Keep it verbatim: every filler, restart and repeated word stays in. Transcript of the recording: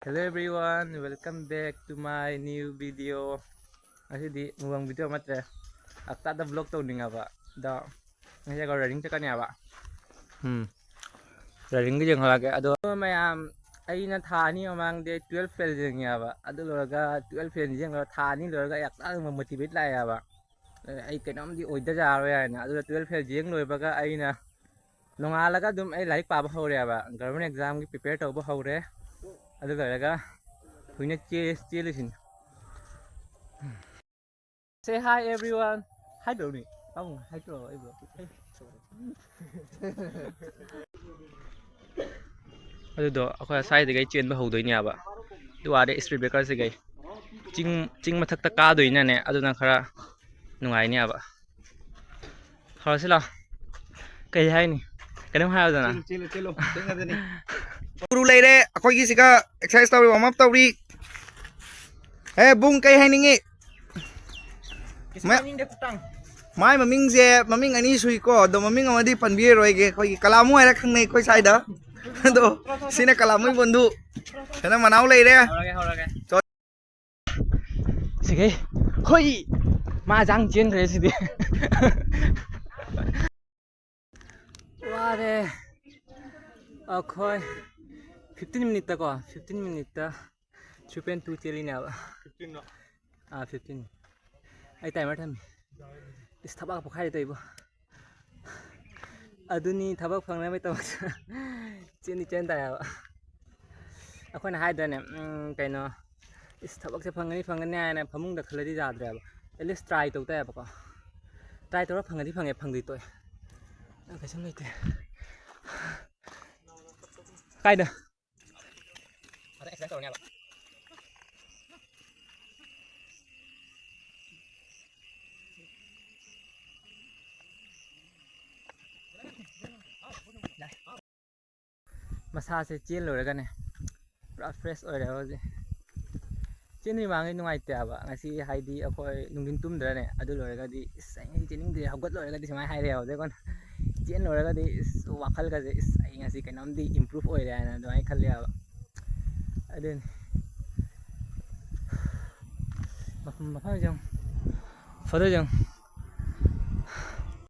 Hello everyone, welcome back to my new video. ꯉꯁꯤꯗꯤ mukbang video ꯅꯠꯇ꯭ꯔꯦ, ꯍꯞꯇꯥꯗ vlog ꯇꯧꯅꯤꯡꯉꯕ꯫ ꯑꯗꯣ ꯉꯁꯤ ꯑꯩꯈꯣꯏ running ꯆꯠꯀꯅꯤ ꯍꯥꯏꯕ꯫ ꯎꯝ, runningꯒꯤ ꯌꯦꯡꯍꯜꯂꯛꯀꯦ꯫ ꯑꯗꯣ ꯃꯌꯥꯝ, ꯑꯩꯅ ꯊꯥ ꯑꯅꯤ ꯃꯃꯥꯡꯗ twelve fail ꯌꯦꯡꯉꯦꯕ꯫ ꯑꯗꯨ ꯂꯣꯏꯔꯒ twelve fail ꯌꯦꯡꯂꯒ ꯊꯥ ꯑꯅꯤ ꯂꯣꯏꯔꯒ ꯑꯩ ꯍꯞꯇꯥ ꯑꯃ motivate ꯂꯥꯛꯑꯦꯕ꯫ ꯑꯩ ꯀꯩꯅꯣꯝꯗꯤ ꯑꯣꯏꯗ ꯌꯥꯔꯣꯏ ꯍꯥꯏꯅ꯫ ꯑꯗꯨꯒ twelve fail ꯌꯦꯡ ꯂꯣꯏꯕꯒ ꯑꯩꯅ ꯅꯣꯡꯉꯥꯜꯂꯒ ꯑꯗꯨꯝ ꯑꯩ ꯂꯥꯏꯔꯤꯛ ꯄꯥꯕ ꯍꯧꯔꯦꯕ꯫ Government examꯒꯤ prepare ꯇꯧꯕ ꯍꯧꯔꯦ꯫ ꯑꯗꯨ ꯂꯣꯏꯔꯒ ꯍꯧꯖꯤꯛꯅ ꯆꯦ-, ꯆꯦꯜꯂꯤꯁꯤꯅꯤ꯫ Say hi everyone. Hi ꯇꯧꯅꯤ꯫ ꯄꯥꯕꯨꯡ, hi ꯇꯧꯔꯣ ꯑꯩꯕꯨ꯫ ꯑꯗꯨꯗꯣ ꯑꯩꯈꯣꯏ ꯁ꯭ꯋꯥꯏꯗꯒꯤ ꯆꯦꯟꯕ ꯍꯧꯗꯣꯏꯅꯦꯕ꯫ ꯑꯗꯨ ꯑꯥꯗ speed breakerꯁꯤꯒꯩ꯫ ꯆꯤꯡ, ꯆꯤꯡ ꯃꯊꯛꯇ ꯀꯥꯗꯣꯏꯅꯅꯦ, ꯑꯗꯨꯅ ꯈꯔ ꯅꯨꯡꯉꯥꯏꯅꯦꯕ꯫ ꯍꯧꯔꯁꯤ ꯂꯥꯛꯑꯣ꯫ ꯀꯩ ꯍꯥꯏꯅꯤ? ꯀꯩꯅꯣꯝ ꯍꯥꯏꯌꯨꯗꯅ꯫ ꯆꯦꯜꯂꯨ, ꯆꯦꯜꯂꯨ, ꯆꯦꯜꯂꯨ꯫ ꯊꯦꯡꯅꯗꯅꯤ꯫ ꯒꯨꯔꯨ ꯂꯩꯔꯦ, ꯑꯩꯈꯣꯏꯒꯤ ꯁꯤꯒ exercise ꯇꯧꯔꯤ, warm up ꯇꯧꯔꯤ꯫ ꯑꯦ, ꯕꯨꯡ, ꯀꯩ ꯍꯥꯏꯅꯤꯡꯉꯤ? ꯀꯩꯁꯨ ꯃ-, ꯍꯥꯏꯅꯤꯡꯗꯦ, ꯈꯨꯇꯥꯡ꯫ ꯃꯥꯏ ꯃꯃꯤꯡꯁꯦ, ꯃꯃꯤꯡ ꯑꯅꯤ ꯁꯨꯏꯀꯣ, ꯑꯗꯣ ꯃꯃꯤꯡ ꯑꯃꯗꯤ ꯄꯟꯕꯤꯔꯔꯣꯏꯒꯦ, ꯑꯩꯈꯣꯏꯒꯤ ꯀꯂꯥꯃꯨ ꯍꯥꯏꯔ ꯈꯪꯅꯩ ꯑꯩꯈꯣꯏ ꯁ꯭ꯋꯥꯏꯗ꯫ ꯑꯗꯣ ꯁꯤꯅ ꯀꯂꯥꯃꯨ ꯕꯣꯟꯗꯨ꯫ ꯁꯤꯅ ꯃꯅꯥꯎ ꯂꯩꯔꯦ꯫ ꯍꯧꯔꯒꯦ, ꯍꯧꯔꯒꯦ꯫ ꯁꯤꯒꯩ꯫ ꯍꯣꯏ! ꯃꯥ ꯆꯥꯡ ꯆꯦꯟꯈ꯭ꯔꯦ ꯁꯤꯗꯤ꯫ ꯋꯥꯔꯦ꯫ ꯑꯩꯈꯣꯏ fifteen minuteꯇꯀꯣ, fifteen minuteꯇ three point two ꯆꯦꯜꯂꯤꯅꯦꯕ꯫ Fifteenꯂꯣ? ꯑꯥ, fifteen꯫ ꯑꯩ timer ꯊꯝꯃꯤ꯫ ꯏꯁ, ꯊꯕꯥꯛ ꯄꯣꯛꯈꯥꯏꯔꯦ ꯇꯧꯏꯕꯣ꯫ ꯑꯗꯨꯅꯤ ꯊꯕꯛ ꯐꯪꯅꯕꯒꯤꯗꯃꯛꯇ ꯆꯦꯟꯗꯤ ꯆꯦꯟ ꯇꯥꯏ ꯍꯥꯏꯕ꯫ ꯑꯩꯈꯣꯏꯅ ꯍꯥꯏꯗ꯭ꯔꯅꯦ, ꯎꯝ, ꯀꯩꯅꯣ, ꯏꯁ, ꯊꯕꯛꯁꯦ ꯐꯪꯒꯅꯤ, ꯐꯪꯒꯅꯤ ꯍꯥꯏꯅ ꯐꯃꯨꯡꯗ ꯈꯜꯂꯗꯤ ꯌꯥꯗ꯭ꯔꯦꯕ꯫ At least try ꯇꯧ ꯇꯥꯏꯌꯦꯕꯀꯣ꯫ Try ꯇꯧꯔ ꯐꯪꯉꯗꯤ ꯐꯪꯉꯦ, ꯐꯪꯗ꯭ꯔꯗꯤ ꯇꯣꯛꯑꯦ꯫ ꯀꯩꯁꯨꯝ ꯂꯩꯇꯦ꯫ ꯀꯥꯏꯗ? ꯑꯗ exercise ꯇꯧꯔꯅꯤ ꯍꯥꯏꯕ꯫ ꯃꯁꯥꯁꯦ ꯆꯦꯟ ꯂꯣꯏꯔꯒꯅꯦ, ꯄꯨꯔꯥ fresh ꯑꯣꯏꯔꯦ ꯍꯧꯖꯤꯛ꯫ ꯆꯦꯟꯗ꯭ꯔꯤ ꯃꯃꯥꯡꯒꯤ ꯅꯨꯡꯉꯥꯏꯇꯦ ꯍꯥꯏꯕ꯫ ꯉꯁꯤ ꯍꯥꯏꯗꯤ ꯑꯩꯈꯣꯏ ꯅꯨꯡꯊꯤꯟ ꯇꯨꯝꯗ꯭ꯔꯅꯦ, ꯑꯗꯨ ꯂꯣꯏꯔꯒꯗꯤ, "ꯏꯁ, ꯑꯩ ꯉꯁꯤ ꯆꯦꯟꯅꯤꯡꯗ꯭ꯔꯦ, ꯍꯧꯒꯠ" ꯂꯣꯏꯔꯒꯗꯤ ꯁꯨꯃꯥꯏꯅ ꯍꯥꯏꯔꯦꯕ꯫ ꯑꯗꯨꯒ ꯆꯦꯟ ꯂꯣꯏꯔꯒꯗꯤ, "ꯏꯁ, ꯋꯥꯈꯜꯒꯁꯦ, ꯏꯁ, ꯑꯩ ꯉꯁꯤ ꯀꯩꯅꯣꯝꯗꯤ improve ꯑꯣꯏꯔꯦ" ꯍꯥꯏꯅ ꯑꯗꯨꯃꯥꯏꯅ ꯈꯜꯂꯦꯕ꯫ ꯑꯗꯨꯅꯤ꯫ ꯃꯐꯝ ꯃꯐꯝꯁꯦ ꯌꯦꯡꯉꯨ꯫ ꯐꯣꯇꯣꯁꯦ ꯌꯦꯡꯉꯨ꯫